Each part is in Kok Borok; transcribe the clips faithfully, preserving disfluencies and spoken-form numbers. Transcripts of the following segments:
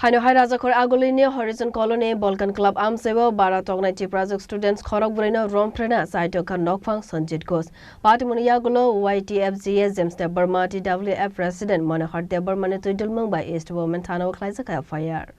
Haino hai Rajakhor Agulini Horizon Colony Balkan Club amchaibo bara tongnai Tiprajwk students khorok brwino romphre na chaitokha nokphang Sanjit Ghosh. Patimungni yagulo Y T F G S James Debbarma, T W F President Manohar Debbarmani twidulmung bai East Women Thana o khlaijak F I R.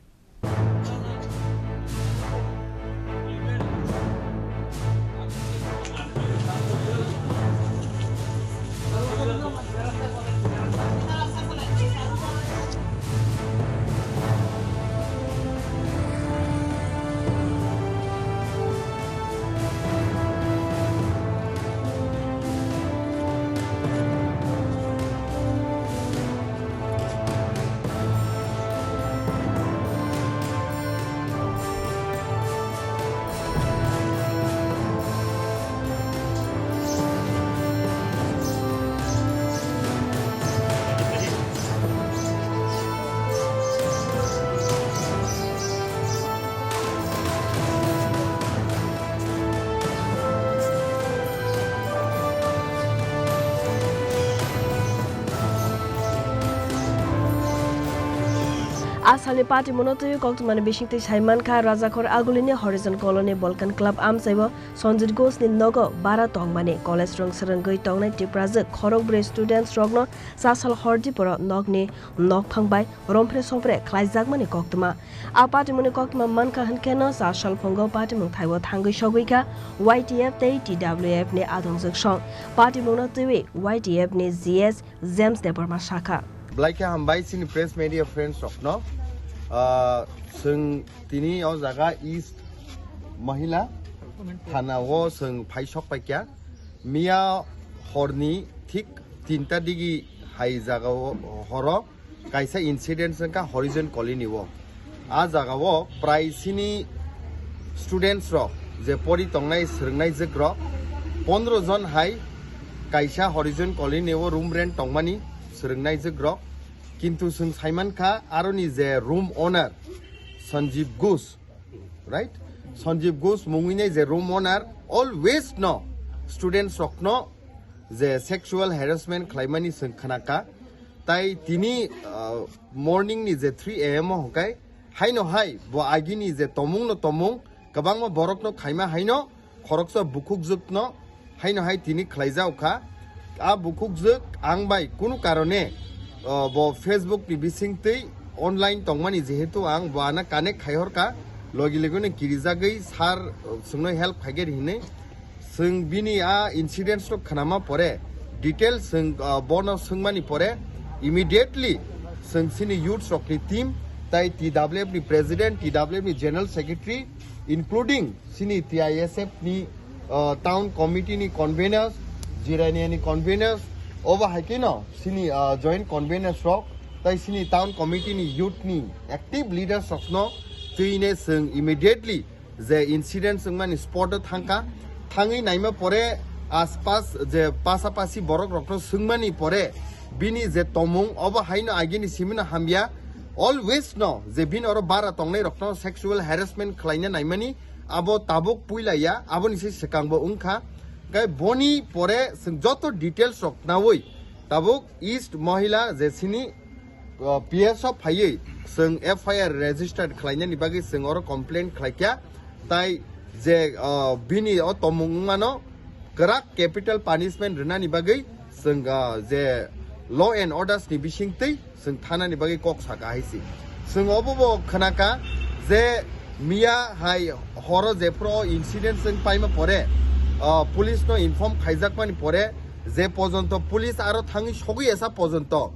A salni patimungno twiwi koktwmani bisingtwi sai mankha, Rajakhor Agulini Horizon Colony Balkan Club amchaibo Sanjit Ghoshni nogo bara tongmani college rwng swrwngwi tongnai Tiprajwk khorok brwi students rokno chasal hordi poro nokni nokphang bai romphre sompre khlaijakmani koktwma. A patimungni koktwma mankha hwnkhe no chasal phungo patimung thaibo thangwi sogwi kha Y T F tei T W F ni adongjwk song. Patimungno twiwi Y T F ni G S James Debbarma sakha. Belai khe hambai chini press media friends rokno. Ah, chwng tini o jaga East Mahila Thana o chwng phai sok paikha. Miya horni thik tinta digi hai jaga o horo kaisa incident wngkha Horizon Colony o. A jaga o prai sini students rok je pori tongnai swrwngnai jwk rok pondro jon hai kaisa Horizon Colony o room rent tongmani swrwngnai jwk rok. Kintu chwng saimankha aroni je room owner Sanjeev Ghosh, right? Sanjeev Ghosh mungwinai je room owner always no students rokno je sexual harassment khlaimani chwng khnakha. Tai tini, uh, morning ni je three A M o hwnkhe haino hai bo agini je tomung no tomung kwbangma borok no khaima haino khoroksa bukhukjwk no haino hai tini khlaijak kha. A bukhukjwk ang bai kunu karone, uh, bo Facebook ni bisingtwi online tongmani jehetu ang bo ana connect khai horkha logi logi no kirijagwi sir, uh, chwngno help khaigeri hinwi. Chwng bini a incidents rok khnama pore, details chwng, ah, bono swngmani pore, immediately chwng chini youths rokni team, tai T W F ni president, T W F ni general secretary, including chini T I S F ni, ah, town committee ni conveners, Jirania ni conveners, obo hai kheno chini, ah, joint conveners rok, tai chini town committee ni youth ni active leaders rokno twiwi chwng immediately je incident wngmani spot o thangkha, thangwi naima pore aspas je pasapasi borok rokno swngmani pore bini je tomung obo haino agini simino hamya, always no je bini oro bara tongnai rokno sexual harassment khlaina naimani abo tabuk puila ya, aboni se swkang bo wngkha. Hwnkhe boni pore chwng joto details rok nawi tabuk East Mohila je sini uh, P S o phaiwi chwng F I R registered khlainani bagwi chwng oro complaint khlaikha. Tai je, uh, bini o tomung wngmano kwrak capital punishment rwnani bagwi chwng, uh, je law and orders ni bisingtwi chwng thanani bagwi kok saka hai si. Chwng obo bo khnaka je miya hai horo jephuru o incident chwng paima pore, uh, police no inform khaijakmani pore je pojonto police aro thangwi sogwi esa pojonto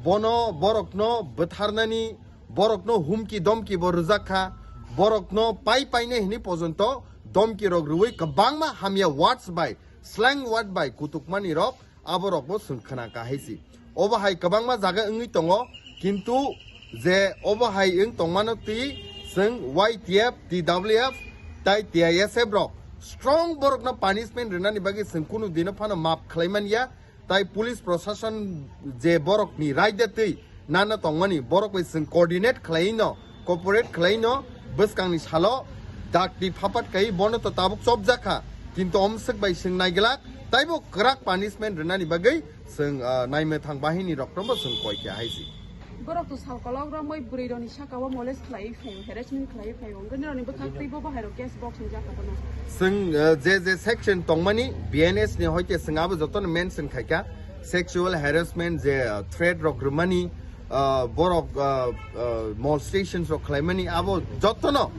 bono borokno bwtharnani, borokno humki domki bo rwjak kha, borokno pai paine hini pojonto domki rok rwui kwbangma hamya words bai, slang word bai kutukmani rok abo rokbo chwng khna ka hai si. Obo hai kwbangma jaga wngwi tongo, kintu je obo hai wng tongmano twi chwng Y T F, T W F tai T I S F rok strong borokno punishment rwnani bagwi chwng kunu dino phano map khlai man ya. Tai police proshashan je borokni raida twi nana tongmani, borok bai chwng coordinate khlai no, cooperate khlai no, bwskangni salo dakti phapat kai bono to tabuk chopjak kha, kintu omswk bai chwng naiglak, taibo kwrak punishment rwnani bagwi chwng, ah, naimwthang bahini rokno bo chwng koi kha hai si. Borok to sal kolok romwi bwrwi rokni saka o molest khlaiwi phaio, harassment khlaiwi phaio. Wngkha nirokni bwkhak twi bo bahai rok case box ni jaka bono. Swng, eh, je je section tongmani B N S ni hoite swng abo jotono mention khaikha. Sexual harassment je, eh, threat rok rwmani, eh, borok, eh, eh, molestations rok khlaimani abo jotono,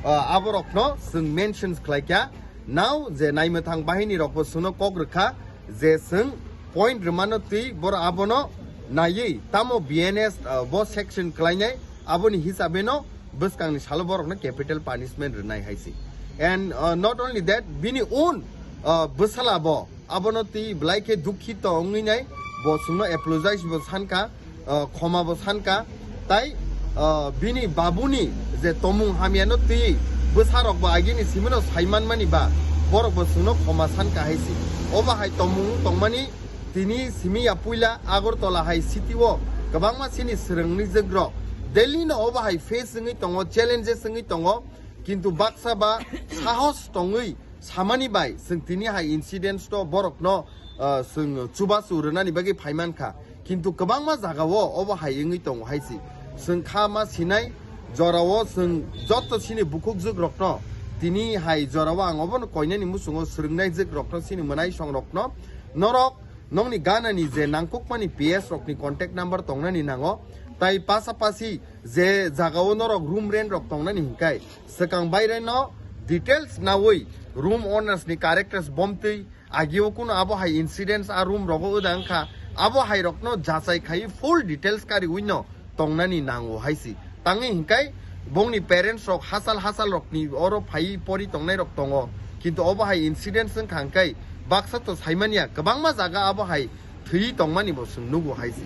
eh, abo rokno swng mentions khlaikha. Now je naimwthang bahini rokbo swngno kok rwkha je swng point rwmano twi boro abono naiwi tamo B N S, uh, bo section klainai aboni hisabeno bwskangni salo borokno capital punishment rwnai hai se. And, uh, not only that, bini own, uh, bwsala bo abono twi belai khe dukhito wngwi nai, bo chwngno apologize bo sankha, uh, khoma bo sankha, tai, uh, bini babuni je tomung hamyano twi bwsarok bo agini simino saimanmani ba borok bo chwngno khoma sankha hai se. Obo hai tomung tongmani tini simi ya puila Agartala hai city o kwbangma chini swrwngni jwkrok Delhi no obo hai face wngwi tongo, challenges wngwi tongo, kintu baksa ba sahos tongwi samani bai chwng tini hai incidents to borokno, ah, chwng chubachu rwnani bagwi phaimankha. Kintu kwbangma jagao obo hai wngwi tongo hai se. Chwng kha ma sinai jorao chwng joto chini bukhuk jwkrokno tini hai jorao ang obono koinani muchungo swrwngnai jwkrokno chini mwnaisongrokno norok nokni ganani je nangkukmani P S rokni contact number tongnani nango, tai pasapasi je jagao norok room rent rok tongnani hinkai swkang baireno details nawi room owners ni characters bomtwi agio kuno abo hai incidents a room rogo wda wngkha, abo hai rokno jachai khai full details kariwino tongnani nango hai se. Tangwi hinkai bongni parents rok hachal hachal rokni oro phai pori tongnai rok tongo, kintu obo hai incidents wngkha hinkai baksa to saimanya kwbangma jaga abo hai thwi tongmani bo chwng nugo hai se.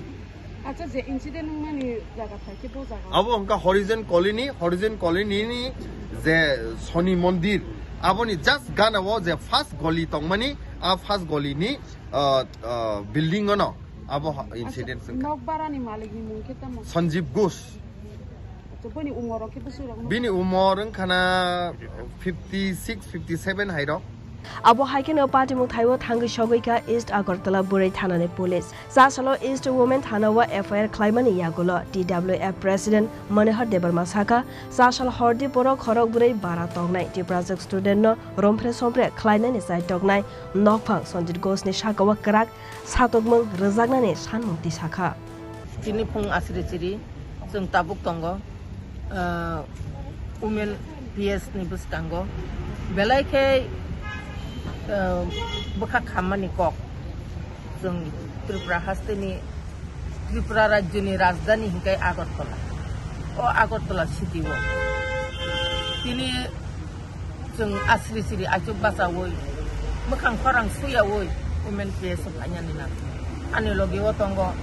Acha, je incident wngmani jaga thai khe bo jaga? Abo wngkha Horizon Colony, Horizon Colony ni je Soni Mondir, aboni just gana o je first goli tongmani, a first goli ni, ah, ah, building ono abo ha-, incident wngkha. Nok bara ni malik ni mung khe tamo? Sanjeev Ghosh. Acha, bini umor rok khe bwswk rok? Bini umor wngkha na fifty six, fifty seven hai rok. Abo hai kheno patimung thaibo thangwi sogwi kha East Agartala Bwrwi Thanani police. Chasalo East Women Thana o F I R khlaimani yagulo T W F President Manohar Debbarma sakha, chasal hordi borok khorok bwrwi bara tongnai Tiprajwk student no romphre sompre khlainani chai toknai nokphang Sanjit Ghosh ni sakao kwrak satokmung rwjaknani sanmung tisakha. Chini phung asri chiri chwng tabuk tongo, ah, Women P S ni bwskango belai khe, ah, bwkha khammani kok. Chwng Tripura hasteni, Tripura rajyoni rajdhani hinkai Agartala. O Agartala city o tini chwng asri siri achuk bachaui, mwkhang khorang suyaui Women P S o phainani na. Ani logi o tongo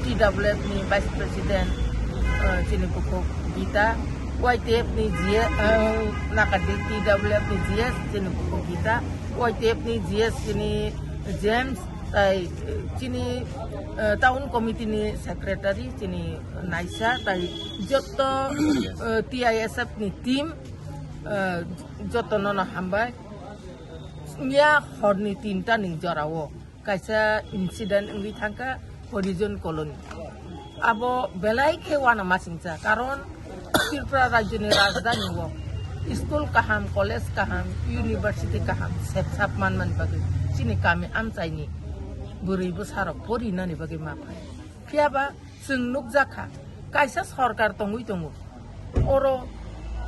T W F ni Vice President, eh, chini bukhuk Gita, Y T F ni G S, eh, nakadi T W F ni G S chini bukhuk Gita, Y T F ni G S chini James, tai, eh, chini, eh, Town Committee ni Secretary chini Naisa, tai jotto, eh, T I S F ni team, eh, jotto nono hambai. Miya horni tinta ni jorao kaisa incident wngwi thangkha Horizon Colony. Abo belai khe uanamasingcha, karon Tripura rajyoni rajdhani o school kaham, college kaham, university kaham sepsap manmani bagwi chini kami amchaini bwrwi bwsarok porinani bagwi ma phai. Phiyaba chwng nukjakha, kaisa sorkar tongwi tongo, oro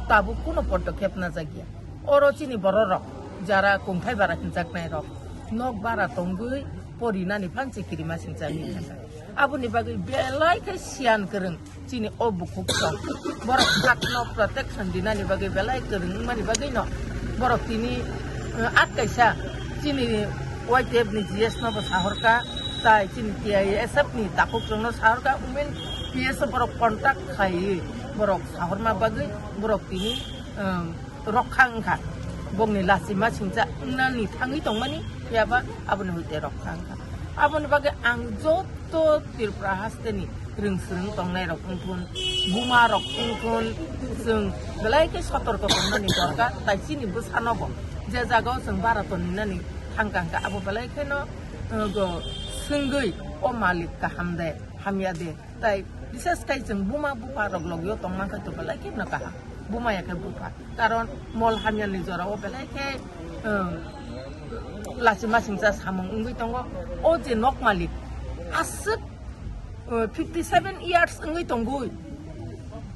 tabuk kuno podokhep najakya. Oro chini bororok jara kungthai bara hinjaknairok nok bara tongwi porinani phansi kirima singcha hinjakha. Aboni bagwi belai khe siyan kwrwng chini o bukhuk song. Borok sakno protection dinani bagwi belai kwrwng wngmani bagwino borok tini, eh, at kaisa chini Y T F ni G S no bo sahorkha, tai chini T I S F ni takhuk chwngno sahorkha, Women P S o borok contact khaiwi borok sahorma bagwi borok tini, um, rokha wngkha. Bongni lachima singcha wngnani thangwi tongmani, phiyaba aboni hoite rokha wngkha. Aboni bagwi ang joto Tripura hasteni rwng swrwng tongnairok wngthun, bumarok wngthun, chwng belai khe sotorko tongmani dorkar, tai chini bwsanobo je jagao chwng bara tongninani thangka hwnkha, abo belai kheno, uh, go swngwi o malik kaham de, hamya de, tai Bises khai chwng buma bupha rok logio tongma khe to belai khe no kaham. Buma ya khe bupha. Karon mol hamya ni jora o belai khe, um, lachima singcha samung wngwi tongo. O je nok malik aswk, uh, fifty seven years wngwi tongwi.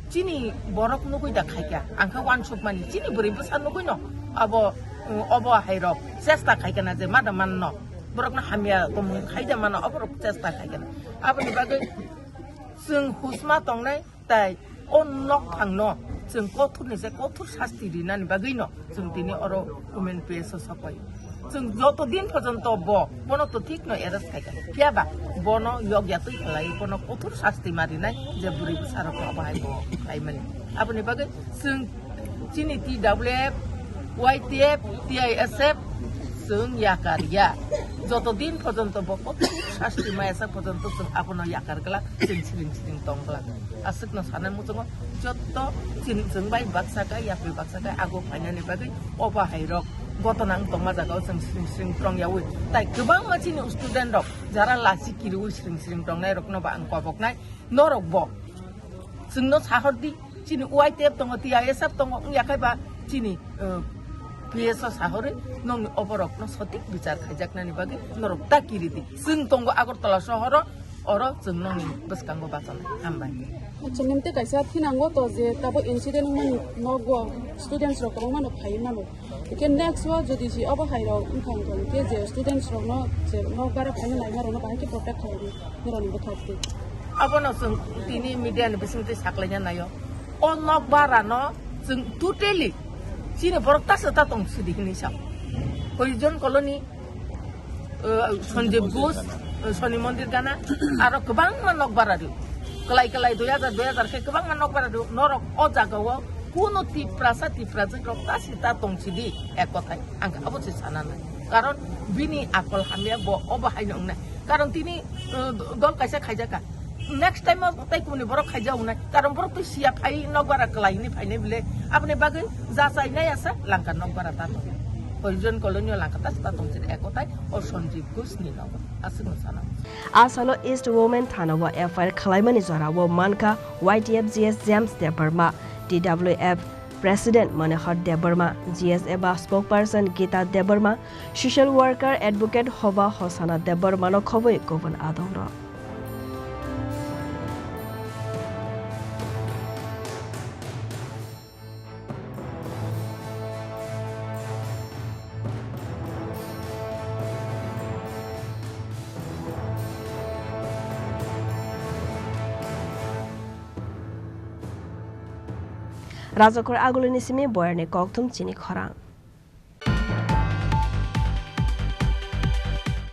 Chini borok nugwi da khaikha. Ang khe wansuk mani. Chini bwrwi bwsa nugwi no. Abo, uh, obo hai rok chesta khaikha na je ma da man no. Borok no hamya tongmung khai da mano. Obo rok chesta khaikha na. Aboni bagwi chwng husma tongnai tai o nokphang no chwng kothor ni se kothor sasti rinani bagwi no chwng tini oro women P S O sopai. Chwng joto din porjonto bo bono to thik no arrest khaikha. Phiya ba bono yokya twi khlai bono kothor sasti ma rinai je bwrwi bwsa rok no abo hai bo khlai mani. Aboni bagwi chwng chini T W F, Y T F, T I S F chwng yakar ya. Joto din porjonto bo kothor sasti ma esa porjonto chwng abono yakar glak chwng siring siring tong glak. Aswk no sana muchungo joto chini chwng bai baksa kai yapri baksa kai ago phainani bagwi obo hai rok gotona wng tongma jaga o chwng siring siring tong yawi. Tai kwbangma chini student rok jara lachi kiriwi siring siring tongnai rok no ba ang koboknai norok bo chwngno sahor di. Chini Y T F tongo, T I S F tongo, wngya khe ba chini, uh, P S O sahorwi nongni oborokno sotik bichar khaijaknani bagwi norok ta kiri di. Chwng tongo Agartala sohoro, oro chwng nongni bwskango bachana. Hambai. Acha, nini tei kaisa thinango to je tabo incident wngmani nogo students rok kwbangma no phaiwi mano. Hingke next o jodi si obo hai rok wngkha, wngkha hingke je students rokno je nok bara phaina laima rokno bahai khe protect khlaidi, norokni bwkhak twi. Abono chwng tini media ni bisingtwi saklaina naio. O nok bara no chwng totally chini borok ta se ta tong sidi hinwi sa. Horijon colony, uh, Sanjib Ghosh, uh, Soni Mondir gana, aro kwbangma nok bara rio. Kwlai kwlai dui hajar, dui hajar khe kwbangma nok bara rio. Norok o jaga o kuno Tiprasa, Tiprajwk rok ta si ta tong sidi ek kothai. Ang khe abo se sana nai. Karon bini akol hamya bo obo hai no wngnai. Karon tini, uh, dol kaisa khaijaka. Next time o tai kumni borok khaijak wngnai. Karon borok twi siya phai nok bara kwlai hwnwi phainai bile. Aboni bagwi jachai nai asa langka nok bara ta tong. Horijon colony o langka ta si ta tong sidi ek kothai o Sanjib Ghosh ni nogo. Aswk no sana. A salo East Women Thana o F I R khwlaimani jora o mankha Y T F G S James Debbarma, T W F President Manohar Debbarma, G S A ba Spokesperson Gita Debbarma, Social Worker Advocate Hoba Hosana Debbarma no khobwi kubun adongrok. Rajakhor Agulini simi boyarni kokthum chini khorang.